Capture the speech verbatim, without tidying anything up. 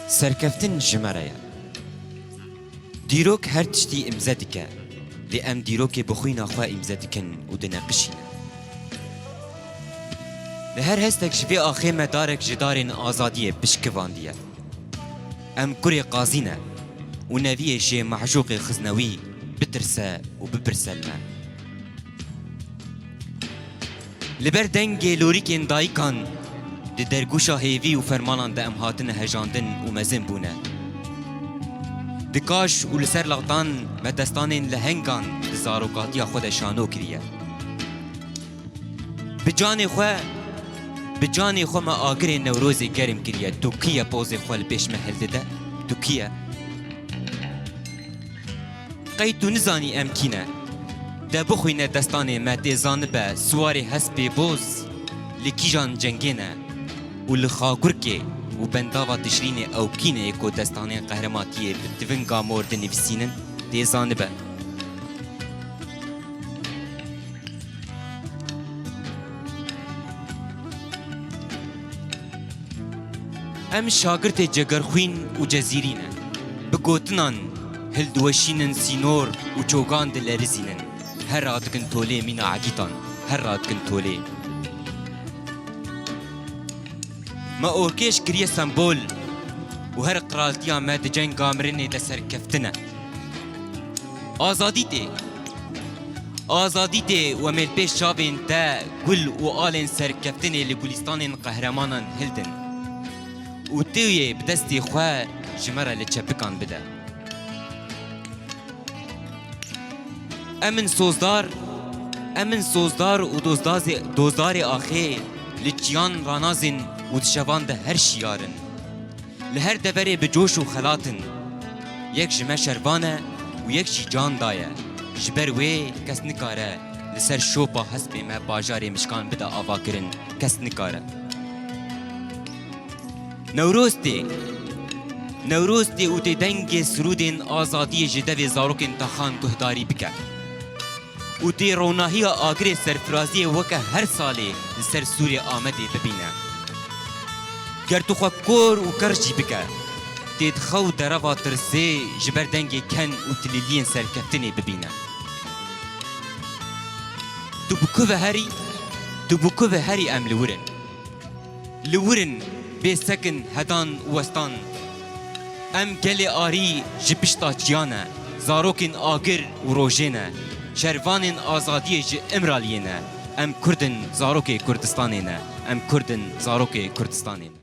Serkeftin ji me re ye. Dîrok her tiştî îmze dike, lê em dîrokê bi xwîna xwe îmze dikin û dineqişîne. Li her hestek ji vê axê me darek ji darên azadiyê pişkivandiye. Em kurê qazî ne û neviyê jê meşûqê xiznewî bitirse û bipirse li me. Li ber dengê lorîkên dayikan di dergûşa hêvî û fermanan de em hatine hejandin û mezin bûne. Di kaş û li ser laxtan me destanên lehengan di zarokatiya xwe de şano kiriye. Bi canê xwe, bi canê xwe me agirê Newrozê germ kiriye. Tu kî ye pozê xwe li pêş me hildide? Tu kî ye? Qey tu nizanî em kî ne? De bixwîne destanê me tê zanibe, siwarê hespê boz li kîjan cengê ne û li Xagurkê û bendava Tişrînê ew kî ne yê ku destanên qehrematiyê bi tivinga mor dinivîsînin, tê zanibe. Em şagirtê Cegerxwîn û Cezîrî ne. Bi gotinan hildiweşînin sînor û çogan dilerizînin. Her radikin tolê mîna egîtan, her radikin tolê. Me orkêş kiriye sembol û her qiraltiya me di cenga mirinê de serkeftin e. Azadî tê. Azadî tê û em ê li pêş çavên te gul û alên serkeftinê li gulîstanên qehremanan hildin û tu yê bi destê xwe ji me re li çepikan bide. Em in sozdar, em in sozdar û dozdazê-, dozdarê axê li çiyan ranazin û di şevan de her şiyar in. Li her deverê bi coş û xelat in. Yek ji me şervan e û yek jî can daye. Ji ber wê kes nikare li ser şopa hespê me bajarê Mişkan bide avakirin. Kes nikare. Newroz tê. Newroz tê û tê dengê sirûdên azadiyê ji devê zarokên taxan guhdarî bike. Û tê ronahiya agirê serfiraziyê weke her salê li ser Sûrê Amedê bibîne. Ger tu xwe kor û ker jî bike, tê di xew dereva tirsê ji ber dengê ken û tilîliyên serkeftinê bibîne. Tu bi ku ve herî, tu bi ku ve herî em li wir in. Li wir in bê sekin hedan û westan. Em gelê arî ji pişta çiya ne, zarokên agir û rojê ne, şervanên azadiyê ji Îmraliyê ne. Em Kurd in, zarokê Kurdistanê ne. Em Kurd in, zarokê Kurdistanê ne.